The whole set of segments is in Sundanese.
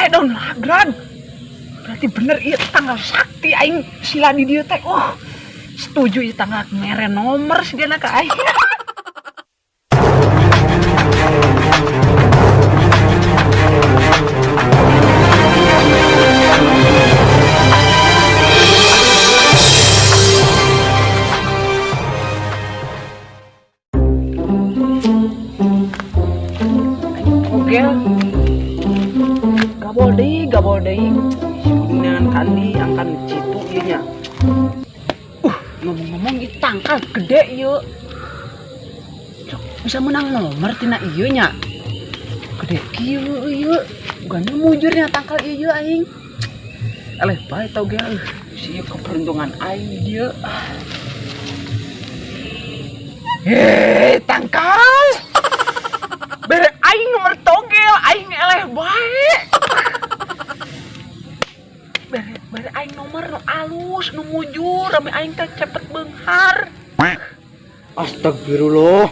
Daun lagran. Berarti bener ieu tanggal sakti aing sila di dieu teh. Setuju ieu tanggal mere nomor sigana ka aing. Togel. Gabol deui. Si kudu kandi angkan jitu ieu nya. Ngomong-ngomong ieu tangkal gede ieu. Cok, bisa menang nomor tina ieu nya. Gede kieu ieu. Bukannya mujurnya tangkal ieu aing. Eleh bae togel. Si ieu keberuntungan aing dieu. Hei, tangkal. Bere aing nomor togel, aing eleh bae. Bere aing nomor nu alus, nu mujur, rame aing teh cepet beunghar. Astagfirullah.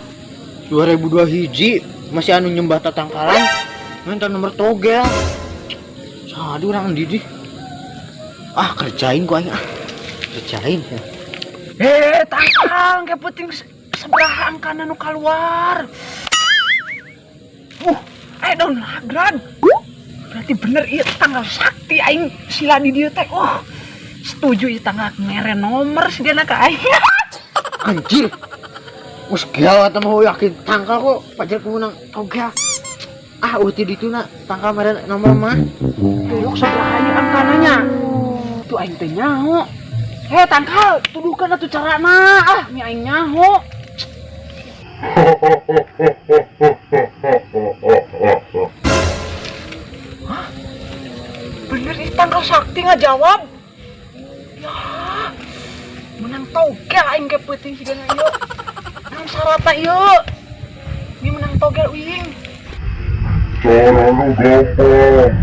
2002 hiji masih anu nyembah tatangkalan minta nomor togel. Sadu urang didih. Ah, kerjain ku aing ah. Kerjain ya. Tangkal ke penting sebelah angkana nu keluar. Daun lagran. Berarti bener ieu tanggal sakti aing sila di dieu teh. Setuju ieu tanggal mere nomor sigana ka aing. Anjir. Geus gawat mah yakin tangkal kok pajar ku menang togel. Ah, eueuh ti dituna tangkal mere nomor mah. Belok sebelah ieu angkananya. Tuh aing teh nyaho. Tangkal, tuduhkeun atuh carana. Ah, mi aing nyaho. Hah? Bener nih tangkal sakti ngajawab. Ya, menang togel aing ke peuting sigana ieu. Menang syaratna ieu. Ini menang togel uing. Carana gampang.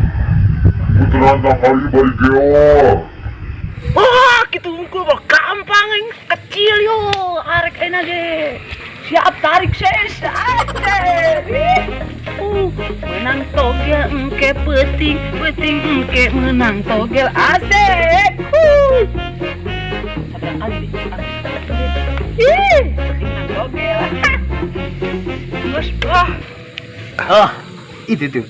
Puteran tangkal ieu bari geol. Wah, kitu hungkul mah gampang aing kecil yo. Arek ayeuna ge. Siap tarik ses. Menang togel engke peuting, peuting engke menang togel asik. Sabaraha kali deh. Ih, peuting menang togel. Terus wah. Oh, itu tuh.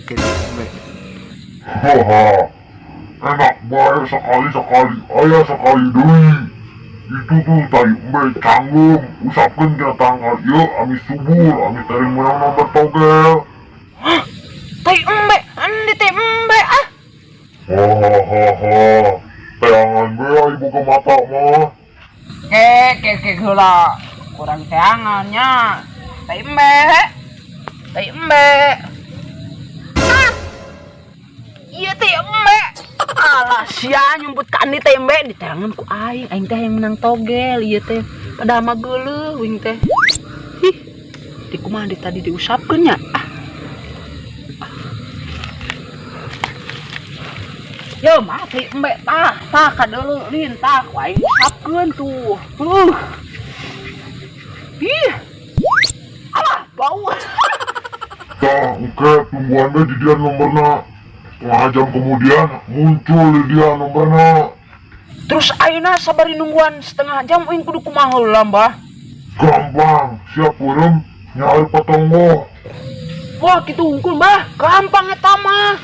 Haha. Enak bae sekali-sekali, aya sekali deui. Itu tuh tai embe canggung, usapkeun tina tangkal ieu ami subur, ami tering menang nomor togel. Hah? Tai embe, andi tai embe ah. Hahaha. Teangan bae ai boga mata mah. Ke ke ke heula. Kurang teangannya. Tai embe. Tai embe. Hah? Ieu tai embe. Alah sia nyumput ka andi tai embe di teangan ku aing, aing teh yang menang togel ieu teh. Padahal mah geuleuh uing teh. Ih. Di kumaha di tadi diusapkeun nya? Ah. Yo mah tai embe tah, tah kadeuleu lin tah ku aing usapkeun tuh. Ih. Alah, bau. Tah, engke tungguan we di dia nomorna. Setengah jam kemudian muncul di dia nomorna. Terus ayeuna sabari nungguan setengah jam uing kudu kumaha heula, Mbah? Gampang, siap beureum nyair patonggoh. Wah, kitu hungkul, Mbah. Gampang eta mah.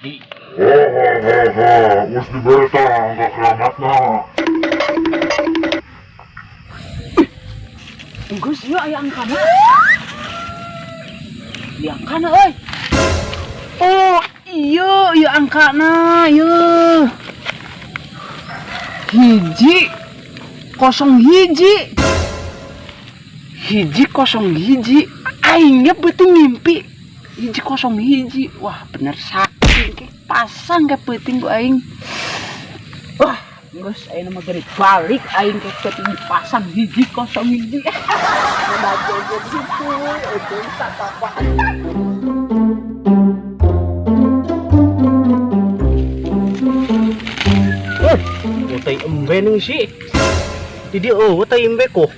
Jadi Hahaha, geus dibere tah angka keramatna. Geus ieu aya angkana. Di angkana euy. Oh, iya ieu angkana ieu. 101. 101. Aing ge beuting ngimpi. 101. Wah, bener sakti ke pasang ke peuting ku aing. Wah, geus ayeuna mah geurit balik aing ke peuting dipasang 101. Udah joget gitu, ujung tak apa. Oh, tai embe nih sih. Jadi oh, tai embe kok.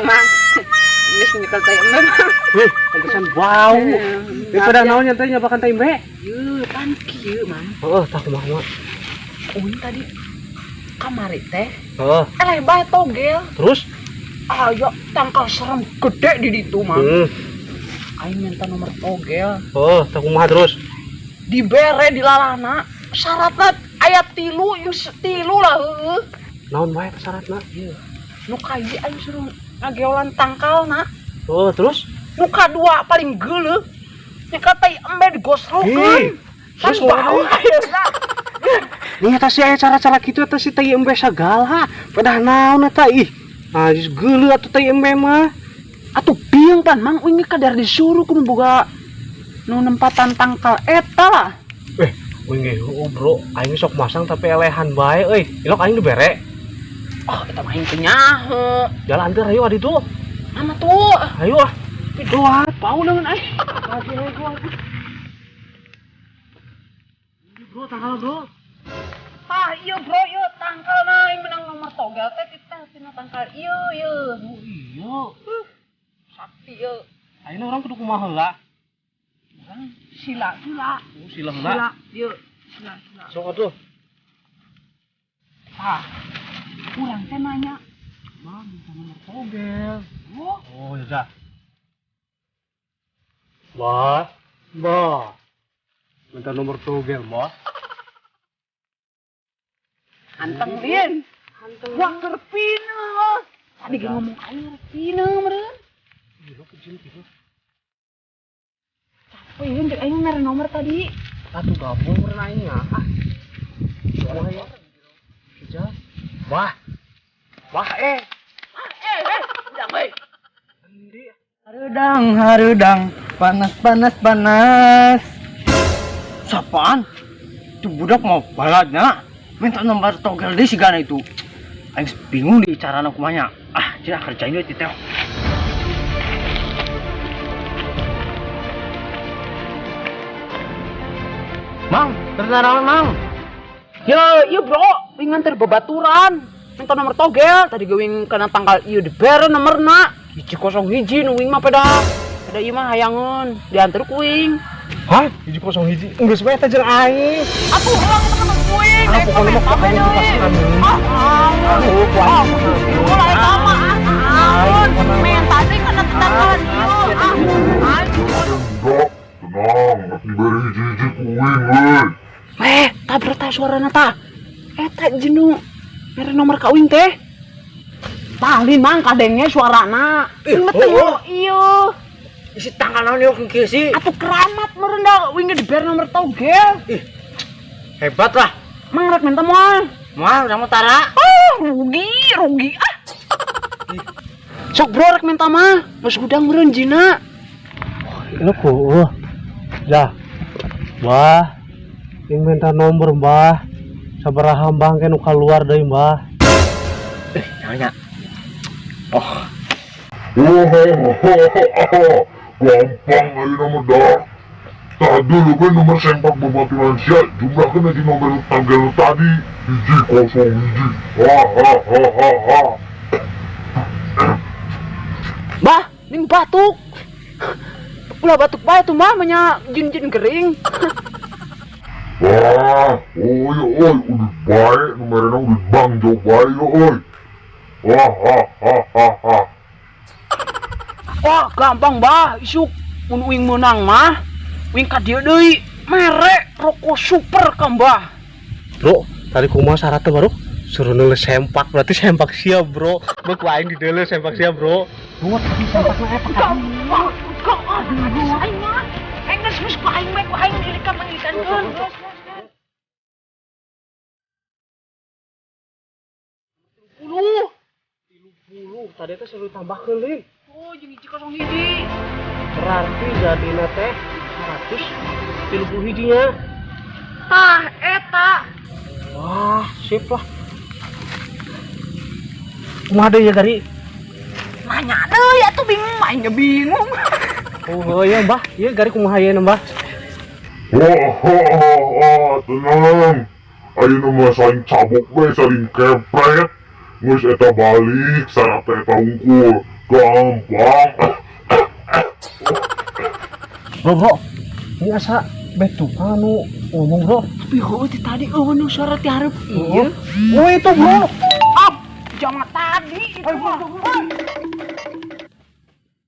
Mang, geus nyekel tai embe mah. Eh, pantesan bau. Itu pada naon nya teh nyabakan tai embe? Yeuh, pan kieu, Mang. Heeh, tah kumaha mah. Uing tadi kamari teh. Heeh. Eleh bae togel. Terus? Ayo tangkal serem gede di ditu, Mang. Aing minta nomor togel. Oh, tah kumaha terus? Dibere di lalana. Syaratna aya tilu, yang tilu lah heueuh. Naon wae teh syaratna? Ieu. Nu kahiji aing suruh ngageolan tangkalna. Oh, terus? Nu kadua paling geuleuh. Nya tai embe digosrokeun. Hih, Kan terus bau kumaha? ayeuna. Nih eta si aya cara-cara kitu eta si tai embe sagala. Pedah naon eta ih. Ah, geus geuleuh atuh tai embe mah. Atuh biung pan Mang uing ge kadar disuruh ku nu boga nu nempatan tangkal eta lah. Uing ge heueuh, Bro. Aing sok masang tapi elehan bae euy. Ilok aing dibere. Oh, eta mah aing teu nyaho. Jalan anter ayo adi tuh. Mana tuh? Ayo ah. Doa bau leungeun aing. Bro, tangkal bro. Tah, ieu bro, ieu tangkal na aing menang nomor togel teh titah tina tangkal ieu ieu. Oh iya. Sakti ieu. Ayeuna urang kudu kumaha heula? Urang sila sila. Oh, sila heula. Sila, ieu. Sila sila. Sok atuh. Tah. Urang teh nanya, Bang, minta nomor togel. Oh, Oh, ya. Mbah, Mbah. Minta nomor togel, Mbah. Anteng lin. Wah, keur pina. Tadi ge ngomong aing rek pina meureun. Iya, kecil gitu. Capek yeuh cek aing mere nomor tadi. Atuh gabung meureun aing nya. Ah. Wah, ya. Sudah. Mbah. Mbah eh. Eh, udah baik. Endi? Harudang, harudang, panas, panas, panas. Sapaan? Itu budak mau baladnya. Minta nomor togel deh si Gana itu. Aing bingung di carana kumanya. Ah, tidak kerjain deh titeo. Mang, ternyata Mang. Yo, iya bro, wing nganter babaturan. Minta nomor togel, tadi gue wing kena tanggal ieu dibere nomorna. 101 nu wing mah peda. Peda ieu mah hayangeun, diantar ku wing. Hah? 101. Geus bae teh jeung aing. Atuh heula kita ketemu ku wing. Ah, pokoknya mah pokoknya deui. pasangan. Ah, Aduh, ku aing. Ulah eta mah ah, ampun. Minta deui kana tetanggaan ieu. Ah, aduh. Enggak, tenang, rek dibere hiji-hiji ku uing euy. Eh, tabrak tah suarana tah. Eta jenu mere nomor ka uing teh. Tah lin mang kadenge suarana. Ih, Betul, oh. iya. Isi tanggal naon yuk kieu sih? Atuh keramat meureun da uing ge dibere nomor togel. Ih. Hebat lah. Mang rek minta moal. Moal urang mah tara. Oh, rugi, rugi ah. Sok bro rek minta mah, geus gudang meureun jina. Ini ku. Ya. Mbah. Yang minta nomor, Mbah. Sabaraha Mbah ke nu keluar deui, Mbah. Nanya. Oh, Hahaha, gampang ayeuna mah dah. Tah dulu kan nomor sempak babaturan sia, jumlahkeun aja nomor togel tadi. 101. Hahaha. Mbah, ning batuk. Ulah batuk bae tuh mbah menya jin-jin gering. Wah, oh iya oi, udah baik nomornya udah bangjo bae yo oi. Wah, ha ha ha ha. Wah, gampang mbah, isuk mun uing meunang mah, uing ka dieu deui. Merek rokok super ka Mbah. Bro, tadi kumaha syaratnya baru? Suruh nulis sempak, berarti sempak siap, bro. Bro, ku aing dideuleu sempak siap, bro. Kok kok aduh aing mah. Aing geus geus ku aing mah ku aing dilikan manggikankeun. Puluh. 30, tadi teh suruh tambahkeun deui. Oh, jeung hiji kosong hiji. Berarti jadina teh 130 hijinya. Tah eta. Wah, sip lah. Kumaha deui ya tadi? Nanya deui atuh bingung, aing ge bingung. Oh, iya, Mbah. Iya, gari kumaha ieu, Mbah? Wah, wah, tenang. Ayeuna mah saling cabok we, saling kepret. Geus eta balik, syarat eta hungkul. Gampang. Bro, bro. Ini asa betukan nu ngomong, bro. Tapi heueuh ti tadi eueuh nu suara ti hareup ieu. Oh, itu, bro. Ah, jangan tadi itu mah.